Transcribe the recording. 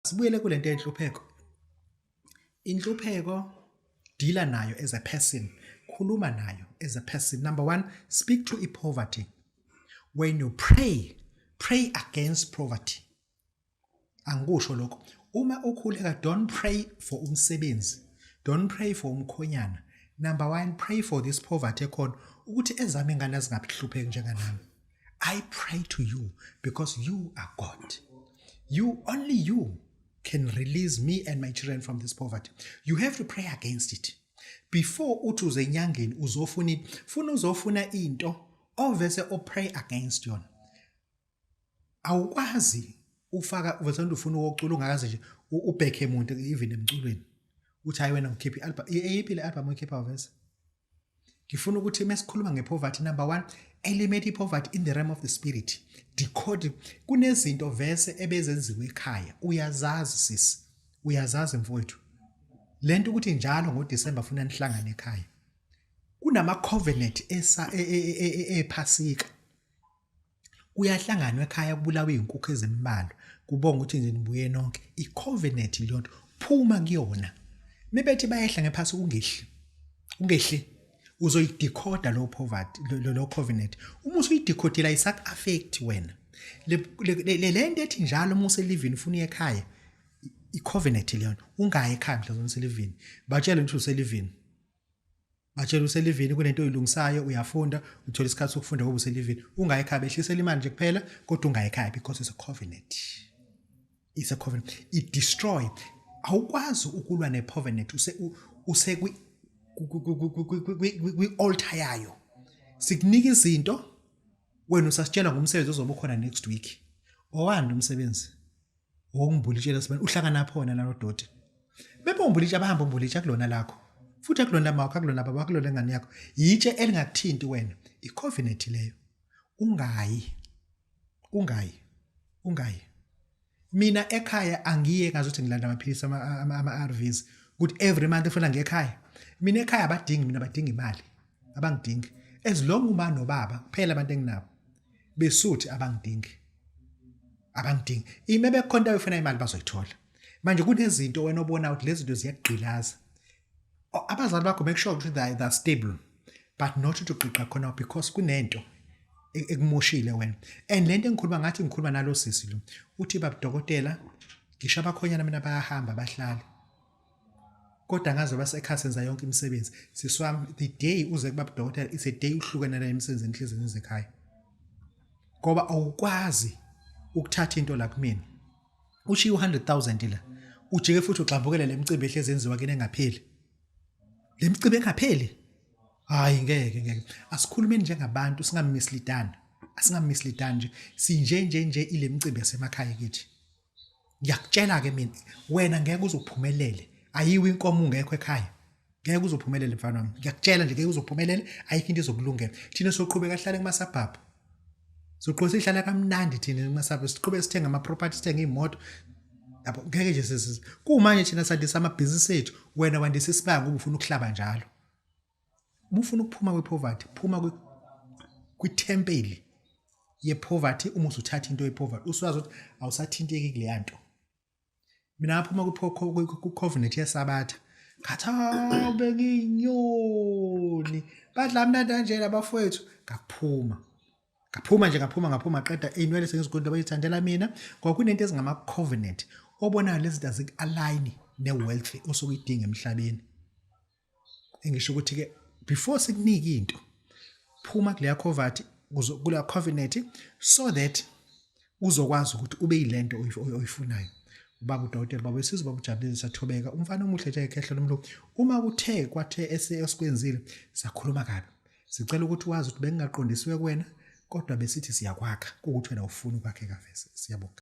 Sibuyele kulento yenhlupheko. Inhlupheko deala nayo as a person, khuluma nayo as a person. Number 1, speak to poverty. When you pray, pray against poverty. Angikusho lokho. Uma ukhuleka, don't pray for umsebenzi. Don't pray for umkhonyana. Number 1, pray for this poverty ekhona ukuthi ezami ingane azingahlupheki njenganami. I pray to you because you are God. You only you can release me and my children from this poverty. You have to pray against it. Before uthi uze enyangeni uzofuna funa uzofuna into ovese o pray against yona. Awukwazi ufaka uvese ufuna ukucula ungakaze nje ubhekhe umuntu even emculweni. Uthi hayi wena ngikhipha i-album, eyiphi le album oyikhipha vese? Ngifuna ukuthi mesikhuluma ngepoverty, number 1, eliminate ipoverty in the realm of the spirit. Decode kunezinto vese ebezenziwe ekhaya, uyazazi sisi, uyazazi mfowethu. Lento ukuthi njalo ngoDecember funa nihlangane ekhaya. Kunama covenant esa ephasika. Kuyahlanganwa ekhaya kubulawa izinkukhu ezimbalwa, kubonga ukuthi nje nibuye nonke. I-covenant leyo nto, phuma kuyona. Mebethi bayehla ngephasi ungehli. Ungehli. Uzoyidekhoda lo poverty, lo covenant. Uma usuyidekhodile ayisak affect wena. Le lento ethi njalo uma uselivini ufuna uye ekhaya, i-covenant leyo nto. Ungayi ekhaya mhlawumbe uselivini. Batshele ukuthi uselivini. Batshela uselivini kunento oyilungisayo, uyafunda, uthola isikhathi sokufunda ngoba uselivini. Ungayi ekhaya, behlisela imali nje kuphela, kodwa ungayi ekhaya because it's a covenant. It's a covenant. It destroy. Awukwazi ukulwa ne-covenant use use kwi kwi-altar yayo. Sikunika izinto wena usasitshela ngomsebenzi ozobe ukhona next week. Owani umsebenzi? Wokumbulitshela sibani uhlangana phona nalo doti. Bebe umbulitsha abahamba umbulitsha kulona lakho. Futhi akulona mawakho, akulona baba, akulona ingane yakho. Yitshe elingakuthinti wena. I-covenant leyo. Ungayi. Ungayi. Ungayi. Mina ekhaya angiye ngazuthi ngilanda amaphilisi ama-ARVs ukuthi every month ufuna ngekhaya. Mina ekhaya abadingi mina, badinga imali. Abangidingi. As long uma nobaba kuphela abantu enginabo. Besuthi abangidingi. Abangidingi. Ime bekhona into efuna imali bazoyithola. Manje kunezinto wena obona ukuthi lezi zinto ziyakugqilaza. Abazali bakho make sure ukuthi they are stable but not ukuthi ugqiqa khona because kunento ekumoshile wena. And lento engikhuluma ngathi ngikhuluma nalo sisi lo. Uthi baba dokotela ngisho abakhonyana mina bayahamba bahlale. Kodwa ngaze basekhaya senza yonke imisebenzi. Sisi wami, the day uze kuba dokotela it's a day uhlukene la imisebenzi enhlizweni ezekhaya. Ngoba awukwazi ukuthatha into la kumina. Ushiye u100,000 la. Ujike futhi ugxambukele lemicimbi ehlezi enziwa kini engapheli. Lemicimbi engapheli. Hayi ngeke ngeke. Asikhulumeni njengabantu singamisleadana. Asingamisleadana nje. Sinje nje nje ile micimbi yasemakhaya kithi. Ngiyakutshela ke mina, wena ngeke uzophumelele. Ayiwe inkomo ungekho ekhaya. Ngeke uzophumelele mfana wami. Ngiyakutshela nje ngeke uzophumelele, ayikho into ezokulungela. Thina soqhubeka sihlale kumasabhabhu. Soqhubeka sihlala kamnandi thina kumasabhabhu, siqhubeke sithenga ama property, sithenga imoto. Yabo ngeke nje sisi. Kumanje thina sandisa amabhizinisi ethu, wena wandisa isibaya ngoba ufuna ukuhlaba njalo. Uma ufuna ukuphuma kwi-poverty, phuma kwithempeli ye-poverty. Uma usuthatha into ye-poverty usuwazi ukuthi awusathinteki kuleya nto. Mina ngaphuma ku-covenant yesabatha, ngathi hawu bengiyinyoni badla mnandi kanjena abafowethu, ngaphuma ngaphuma nje ngaphuma ngaphuma qeda iy'nwele sengizigunda bayithandela mina ngoba kunento ezingama-covenant obonayo lezi zinto aziku-align ne-wealth osuke uyidinga emhlabeni. Engisho ukuthi ke before sikunike into, phuma kuleya covenant, kuleya covenant so that uzokwazi ukuthi ube yilento oyifunayo. Ubaba udokotela, baba wesizwe, baba ujabulile, sathobeka umfana omuhle nje ekhehla lomlungu. Uma kuthe kwathe esikwenzile sakhuluma kabi, sicela ukuthi wazi ukuthi bengingaqondisiwe kuwena, kodwa besithi siyakwakha ukuthi wena ufuna ukwakheka vese. Siyabonga.